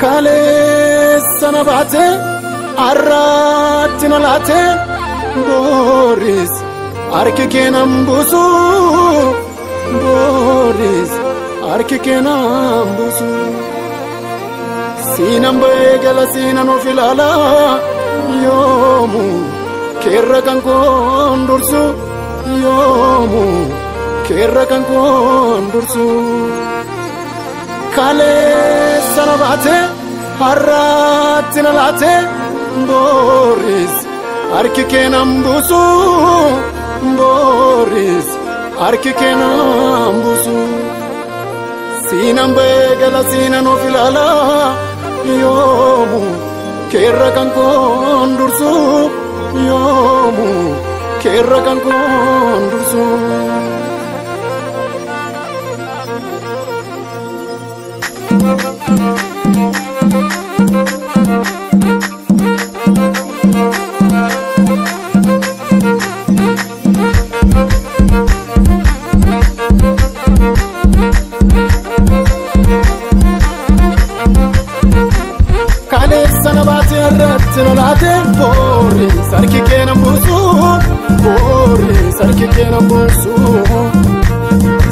Kaleessa na baate arraatti na laate Boris harki kee nan buusu Boris harki kee nan buusu. Siinan ba'ee gala siinan of ilaala yoomu keerra kan koon dursu yoomu keerra kan koon dursu. Kaleessa na baate har'aatti na laate Boris harki kee nan buusu Boris harki kee nan buusu. Siinan ba'ee gala siinan of ilaala yoomu keerra kan koon dursu yoomu keerra kan koon dursu. Kaleessa na baate irratti na laate Boris harki kee nan buusu Boris harki kee nan buusu.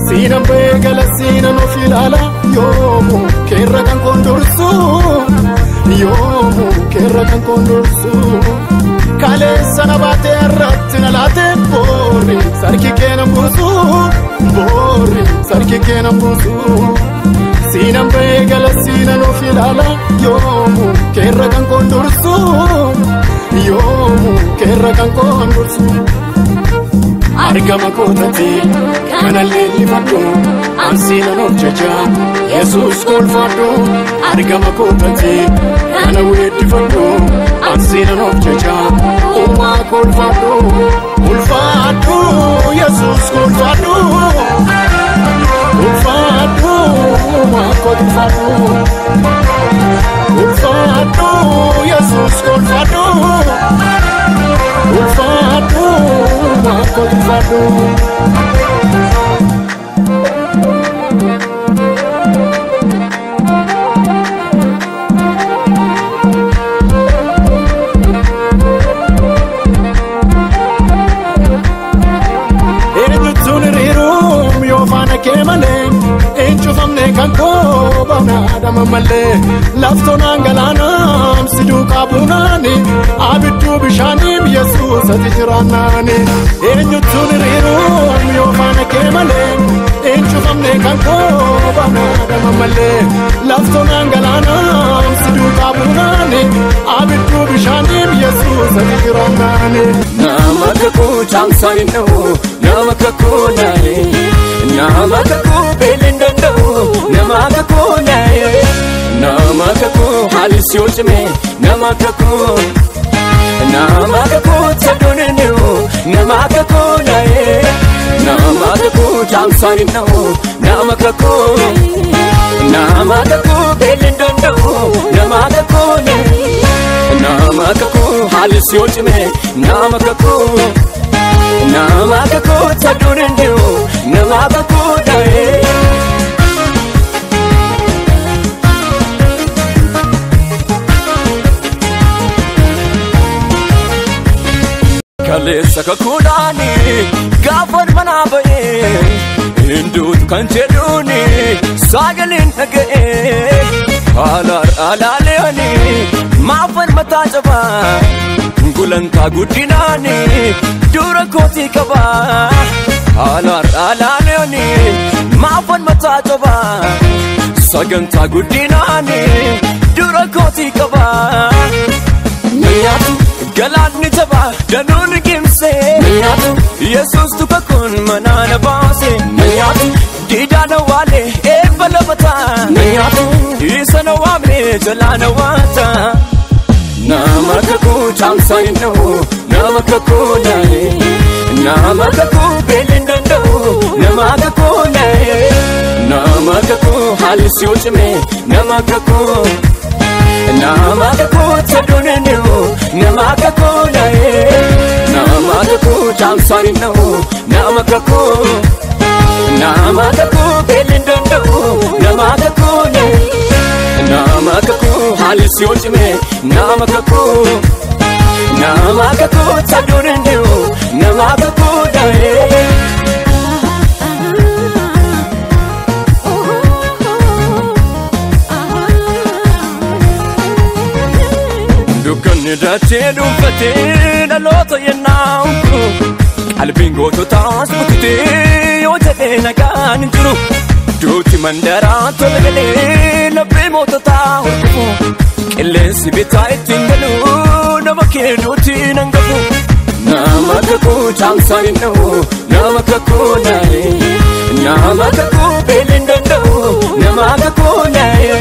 Siinan ba'ee gala siinan of ilaala yoomu keerra kan koon dursu yoomu keerra kan koon dursu. Kaleessa na baate irratti na laate Boris harki kee nan buusu Boris harki kee nan buusu. Siinan ba'ee gala siinan of ilaala yoomu keerra kan koon dursu yoomu keerra kan koon dursu. Argama kootate kana leellifadhu ansiinan of jaja Yesuus kolfadhu. Argama kootate kana weeddifadhu ansiinan of jaja uumaa kolfadhu. Ulfaadhu Yesuus kolfadhu ulfaadhu uumaa kolfadhu ulfaadhu Yesuus kolfadhu ulfaadhu uumaa kolfadhu. Eenyutuun hiriiruun yoo faana kee malee eencufamne kan koo baanaadhama malee laftoonaan galaanaam si duukaa buunaani abidduu bishaaniim Yesuus ati jiraannaani. Eenyutuun hiriiruun yoo faana kee malee eencufamne kan koo baanaadhama malee laftoonaan galaanaam si duukaa buunaani abidduu bishaaniim Yesuus ati jiraannaani. Nama kakuu caamsaan hin dha'u, nama kakuu naa'e, nama kakuu beelli hin danda'u, nama kakuu naa'e, nama kakuu haalli si yoo cime, nama kakuu, nama kakuu saduun hin dhi'u, nama kakuu naa'e, nama kakuu caamsaan hin dha'u, nama kakuu, nama kakuu beelli hin danda'u, nama kakuu naa'e. Nama kakuu haalli si yoo cime, nama kakuu, nama kakuu saduun hin dhi'u, nama kakuu naa'e. Kaleessa kakuudhaani gaafa manaa ba'ee hinduutu kan jedhuuni sagaleen dhaga'ee haala alaaleeni maafan mataa cabaa gulantaa guddinaani dura kootii qabaa haala alaaleeni maafan mataa cabaa sagantaa guddinaani dura kootii qabaa. Nyaatu galaanni jabaa danuun gimsee nyaatu Yesuus tuka kun manaana baase nyaatu diidaana waale eebba labataa nyaatu isa na waamne jalaana waata. Nama kakuu caamsaan hin dha'u, nama kakuu naa'e, nama kakuu beelli hin danda'u, nama kakuu naa'e, nama kakuu haalli si yoo cime, nama kakuu. Nama kakuu saduun hin dhi'u, nama kakuu naa'e, nama kakuu caamsaan hin dha'u, nama kakuu, nama kakuu beelli hin danda'u, nama kakuu naa'e, nama kakuu. haalli si yoo cime nama kakuu nama kakuu taduun hin dhi'u nama kakuu daa'ee. Dukkanni dachee dhuunfatee dhaloota yennaa qalbiin goototaas bukutee yoo jedhee nagaan hin jiru. Duuti mandaraa tola galee laphee moototaa hordofu qilleensi bitaa ittiin galu nama kee duuti nan gafu. Nama kakuu caamsaan hin dha'u nama kakuu naa'e nama kakuu beelli hin danda'u nama kakuu naa'e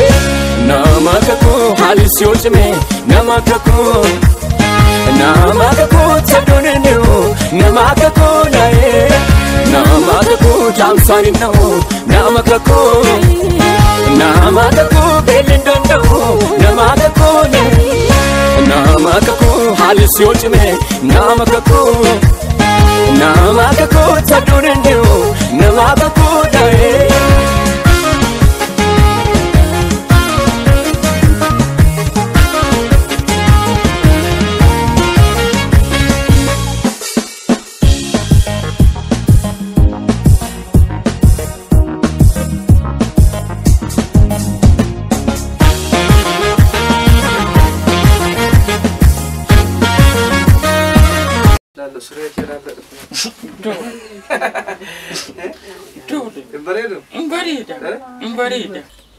nama kakuu haalli si yoo cime nama kakuu nama kakuu taduun hin dhi'u nama kakuu naa'e nama kakuu caamsaan hin dha'u nama kakuu nama kakuu beelli hin danda'u nama kakuu naa'e nama kakuu haalli si yoo cime nama kakuu nama kakuu taduun hin dhi'u nama kakuu naa'e.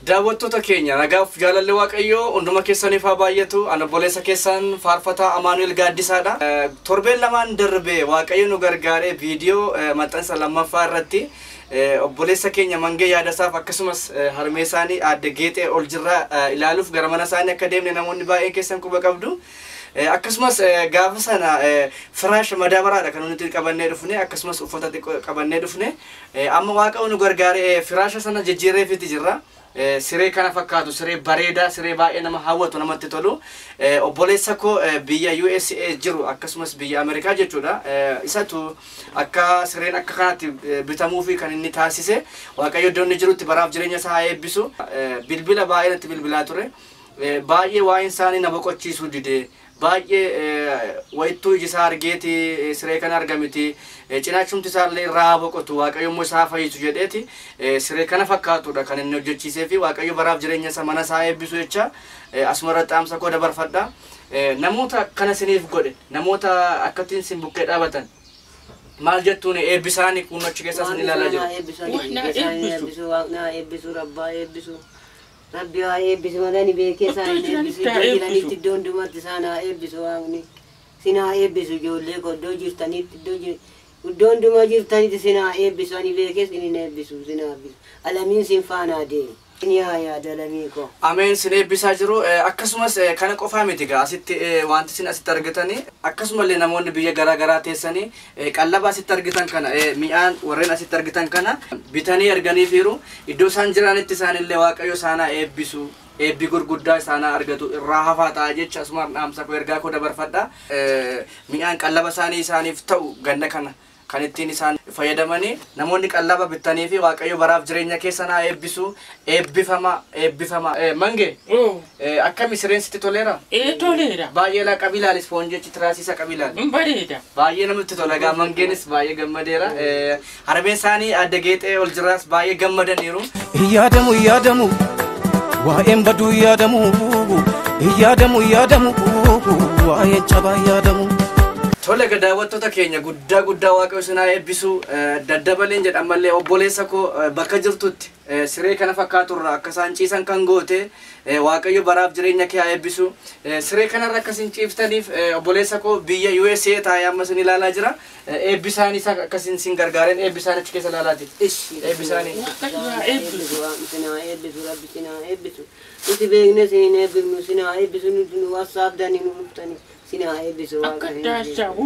Daawwattoota keenya nagaaf jaalalli Waaqayyoo hunduma keessaniif haa baay'atu. Ana obboleessa keessan faarfataa Amaanu'el Gaaddisaadha. Torbeen lamaan darbee Waaqayyo nu gargaaree viidiyoo maxxansa lammaffaa irratti obboleessa keenya Mangee Yaadasaaf akkasumas harmee isaanii aadde Geexee Oljirraa ilaaluuf gara mana isaanii akka deemne namoonni baay'een keessan quba qabdu. Akkasumas gaafa sana firaash madaabaraadha kan nuti qabannee dhufne akkasumas uffata xiqqoo qabannee dhufne amma Waaqayyo nu gargaaree firaasha sana jijjiirreefiti jirra. Siree kana fakkaatu siree bareedaa siree baay'ee nama hawwatu namatti tolu obboleessa koo biyya USA jiru akkasumas biyya Ameerikaa jechuudha isatu akka sireen akka kanaatti bitamuu fi kan inni taasise Waaqayyo iddoo inni jirutti baraaf jireenya isaa haa eebbisu. Bilbila baay'ee natti bilbilaa ture baay'ee waa'een isaanii na boqochiisuu dide baay'ee wayittuu iji isaa argeeti siree kana argamiti cinaachumti isaallee irraa boqotu Waaqayyo immoo isaa fayyisu jedheeti siree kana fakkaatudha kan inni hojjechiisee fi Waaqayyo baraaf jireenya isaa mana isaa eebbisu jecha asuma irratti dhaamsa koo dabarfadha. Namoota akkana isiniif godhe namoota akkattiin isin bukkee dhaabatan maal jettuun eebbisaanii kun achi keessaa isin ilaalaa jiru. Waaqni eebbisu rabbaa eebbisu. Rabbi haa eebbisu malee ni beekee isaan eebbisu iddoo jiranitti iddoo hundumatti isaan haa eebbisu Waaqni. Sin haa eebbisu ijoollee koo iddoo jirtanitti iddoo hundumaa jirtanitti sin haa eebbisu ani beekee sin hin eebbisu sin haa eebbisu. Alamiin sin faana deemu. Ni haa yaada alamii koo. Ameen sin eebbisaa jiru. Akkasumas kana qofaa miti gaa asitti wanti sin asitti argatanii akkasumallee namoonni biyya garaa garaa teessanii qallaba asitti argitan kana mi'aan warreen asitti argitan kana bitanii arganiifiiru iddoo isaan jiranitti isaanillee Waaqayyo isaanaa eebbisu. Eebbi gurguddaa isaanaa argatu irraa hafaa ta'a jecha asuma dhaamsa koo ergaa koo dabarfadha. Mi'aan qallaba isaanii isaaniif ta'u ganna kana kan ittiin isaan fayyadamanii namoonni qallaba bitanii fi Waaqayyo baraaf jireenya keessan haa eebbisu. Eebbifama eebbifama. Mangee akkami sireen sitti toleera? Toleera. Baay'ee laa qabiilaanis foon jechi tiraasiisa qabiilaali. Bareeda. Baay'ee namatti tola gaa Mangeenis baay'ee gammadeera. Harmeen isaanii aadde Geexee Oljirraas baay'ee gammadaniiru. Yaadamu yaadamu waa'een baduu yaadamu yaadamu yaadamu waa'een cabaa yaadamu. Tole egaa daawwattoota keenya guddaa guddaa Waaqayyo isin haa eebbisu. Daddabaleen jedha ammallee obboleessa koo bakka jirtutti siree kana fakkaaturra akka isaan ciisan kan goote Waaqayyo baraaf jireenya kee haa eebbisu. Siree kanarra akka isin ciiftaniif obboleessa koo biyya USA taa'ee amma isin ilaalaa jira. Eebbisaan isa akka isin gargaareen eebbisaan achi keessa ilaalaati. Eebbisaanii. Waaqayyo haa eebbisu. Sin haa eebbisu Rabbi sin haa eebbisu. Nuti beekne sin hin eebbifnu sin haa eebbisu nuti nu wassaabdanii nu dhuftanii sin haa eebbisu Akka daashaa'u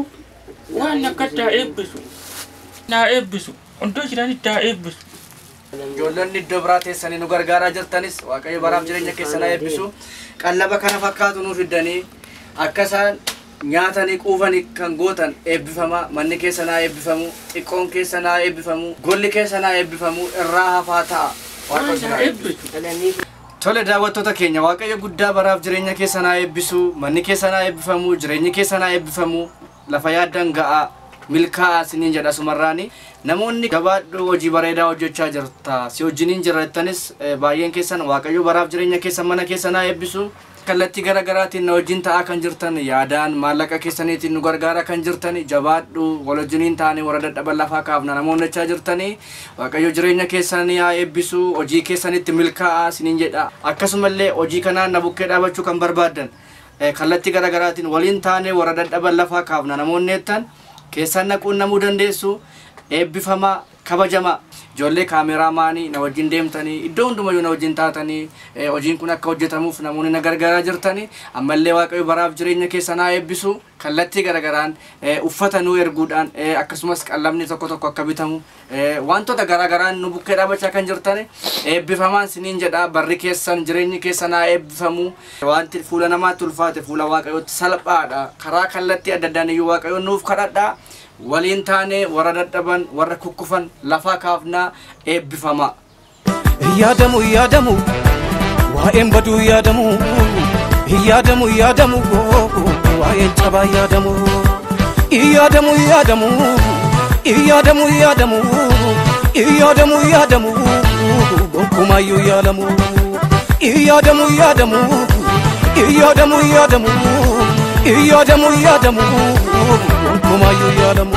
waan akka daa eebbisu. Naa eebbisu. Iddoo jiranitti haa eebbisu. Ijoollonni iddoo biraa teessanii nu gargaaraa jirtanis Waaqayyo baraaf jireenya keessan haa eebbisu. Qallaba kana fakkaatu nuuf fiddanii akka isaan nyaatanii quufanii kan gootan eebbifama. Manni keessan haa eebbifamu, xiqqoon keessan haa eebbifamu, golli keessan haa eebbifamu, irraa hafaa ta'a. Waaqayyo isin haa eebbisu. Alamii Tole daawwattoota keenya, Waaqayyo guddaa baraaf jireenya keessan haa eebbisu, manni keessan haa eebbifamu, jireenyi keessan haa eebbifamu, lafa yaaddan ga'aa, milkaa'aa isiniin jedha sumarraani. Namoonni gabaadhu hojii bareedaa hojjechaa jirta, si wajjiniin jira jettanis baay'een keessan Waaqayyo baraaf jireenya keessan mana keessan haa eebbisu. Kallattii gara garaatiin na wajjin ta'aa kan jirtan, yaadaan maallaqa keessaniitiin nu gargaaraa kan jirtan, jabaadhu wal wajjiniin taane warra dadhaban lafaa kaafna namoonni jechaa jirtanii, Waaqayyo jireenya keessanii haa eebbisu, hojii keessanitti milkaa'aa isiniin jedha. Akkasumallee hojii kanaan na bukkee dhaabachuu kan barbaaddan kallattii gara garaatiin waliin taane warra dadhaban lafaa kaafna namoonni jettan keessan na quunnamuu dandeessu. Eebbifamaa, kabajamaa. Ijoollee kaameraamaanii na wajjin deemtanii iddoo hundumayyuu na wajjin taatanii hojiin kun akka hojjetamuuf namoonni na gargaaraa jirtanii, ammallee Waaqayyo baraaf jireenya keessan haa eebbisu. Kallattii garagaraan uffata nu erguudhaan akkasumas qallamni tokko tokko akka bitamu wantoota garagaraan nu bukkee dhaabachaa kan jirtan eebbifamaan siniin jedha. Barri keessan jireenyi keessan haa eebbifamu. Wanti fuula namaatti ulfaate fuula Waaqayyootti salphaadha. Karaa kallattii adda addaan iyyuu Waaqayyo nuuf kadhadhaa. Waliin taane warra dadhaban warra kukkufan lafaa kaafnaa. Eebbifamaa. Yaadamu yaadamu waa'een baduu yaadamu, yaadamu yaadamu waa'een cabaa yaadamu, yaadamu yaadamu yaadamu yaadamu yaadamu yaadamu gonkumaayyuu yaalamu, yaadamu yaadamu yaadamu yaadamu yaadamu yaadamu gonkumaayyuu yaalamu.